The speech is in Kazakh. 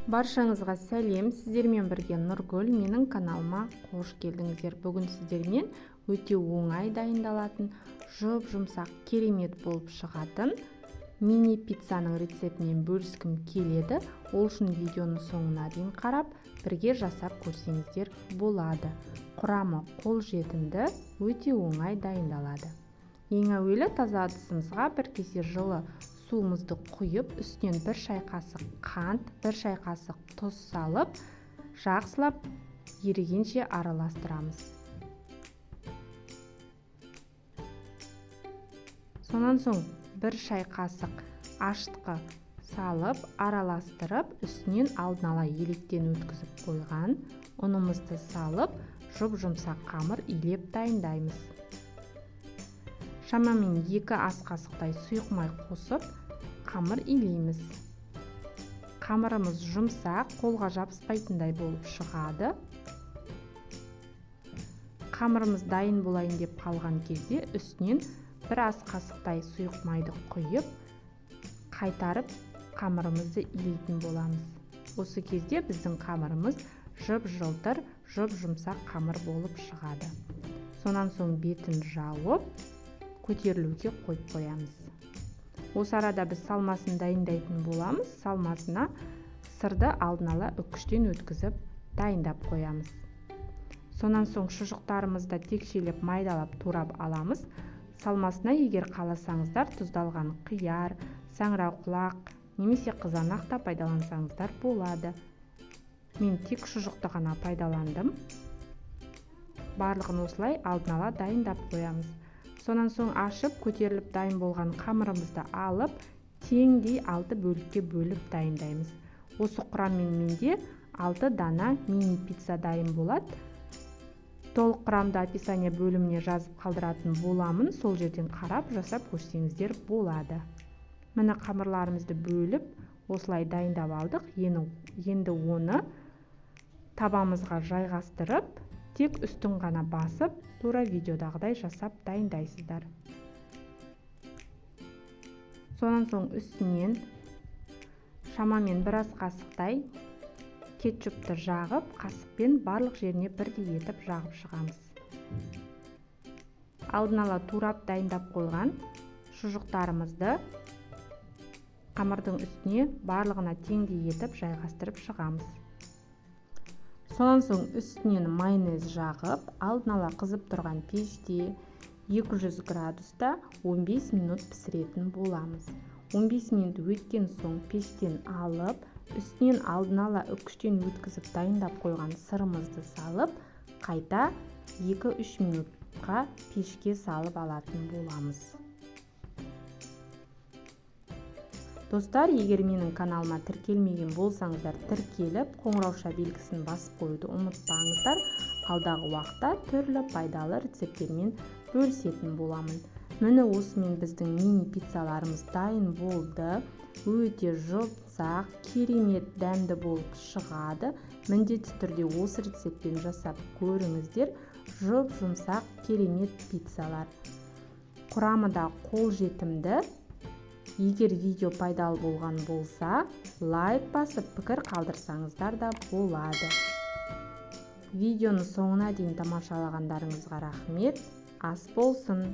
Баршаңызға сәлем, сіздермен бірге Нұргүл, менің каналыма қош келдіңіздер. Бүгін сіздермен өте оңай дайындалатын, жұп-жұмсақ, керемет болып шығатын мини пиццаның рецептімен бөліскім келеді. Ол үшін видеоның соңына дейін қарап, бірге жасап көрсеңіздер болады. Құрамы қолжетімді, өте оңай дайындалады. Ең әуелі таза ыдысымызға бір кесе жылы суымызды құйып, үстінен бір шай қасық қант, бір шай қасық тұз салып, жақсылап ерігенше араластырамыз. Сонан соң бір шай қасық ашытқы салып, араластырып, үстінен алдын ала електен өткізіп қойған ұнымызды салып, жұп-жұмсақ қамыр илеп дайындаймыз. Шамамен 2 ас қасықтай сұйық май қосып, қамыр илейміз. Қамырымыз жұмсақ, қолға жабыспайтындай болып шығады. Қамырымыз дайын болайын деп қалған кезде үстінен бір ас қасықтай сұйық майды құйып, қайтарып қамырымызды илейтін боламыз. Осы кезде біздің қамырымыз жып-жылтыр, жұп-жұмсақ қамыр болып шығады. Сонан соң бетін жауып, көтерілуге қойып қоямыз. Осы арада біз салмасын дайындайтын боламыз. Салмасына сырды алдын ала үккіштен өткізіп дайындап қоямыз. Сонан соң шұжықтарымызды текшелеп майдалап турап аламыз. Салмасына егер қаласаңыздар тұздалған қияр, саңырауқұлақ немесе қызанақ та пайдалансаңыздар болады. Мен тек шұжықты ғана пайдаландым. Барлығын осылай алдын ала дайындап қоямыз. Сонан соң ашып, көтеріліп дайын болған қамырымызды алып, теңдей 6 бөлікке бөліп дайындаймыз. Осы құраммен менде 6 дана мини пицца дайын болады. Толық құрамды описание бөліміне жазып қалдыратын боламын. Сол жерден қарап жасап көрсеңіздер болады. Міне қамырларымызды бөліп, осылай дайындап алдық. Енді оны табамызға жайғастырып, тек үстін ғана басып, тура видеодағыдай жасап дайындайсыздар. Сонан соң үстінен шамамен бір ас қасықтай кетчупты жағып, қасықпен барлық жеріне бірдей етіп жағып шығамыз. Алдын ала турап дайындап қойған шұжықтарымызды қамырдың үстіне барлығына теңдей етіп жайғастырып шығамыз. Сонан соң үстінен майонез жағып, алдын ала қызып тұрған пеште 200 градуста 15 минут пісіретін боламыз. 15 минут өткен соң пештен алып, үстінен алдын ала үккіштен өткізіп дайындап қойған сырымызды салып, қайта 2-3 минутқа пешке салып алатын боламыз. Достар, егер менің каналыма тіркелмеген болсаңыздар, тіркеліп, қоңырауша белгісін басып қоюды ұмытпаңыздар. Алдағы уақытта түрлі пайдалы рецепттермен бөлісетін боламын. Міне осымен біздің мини пиццаларымыз дайын болды. Өте жұмсақ, керемет дәмді болып шығады. Міндетті түрде осы рецептпен жасап көріңіздер. Жұп-жұмсақ, керемет пиццалар. Құрамы да қолжетімді. Егер видео пайдалы болған болса, лайк басып, пікір қалдырсаңыздар да болады. Видеоны соңына дейін тамашалағандарыңызға рахмет. Ас болсын!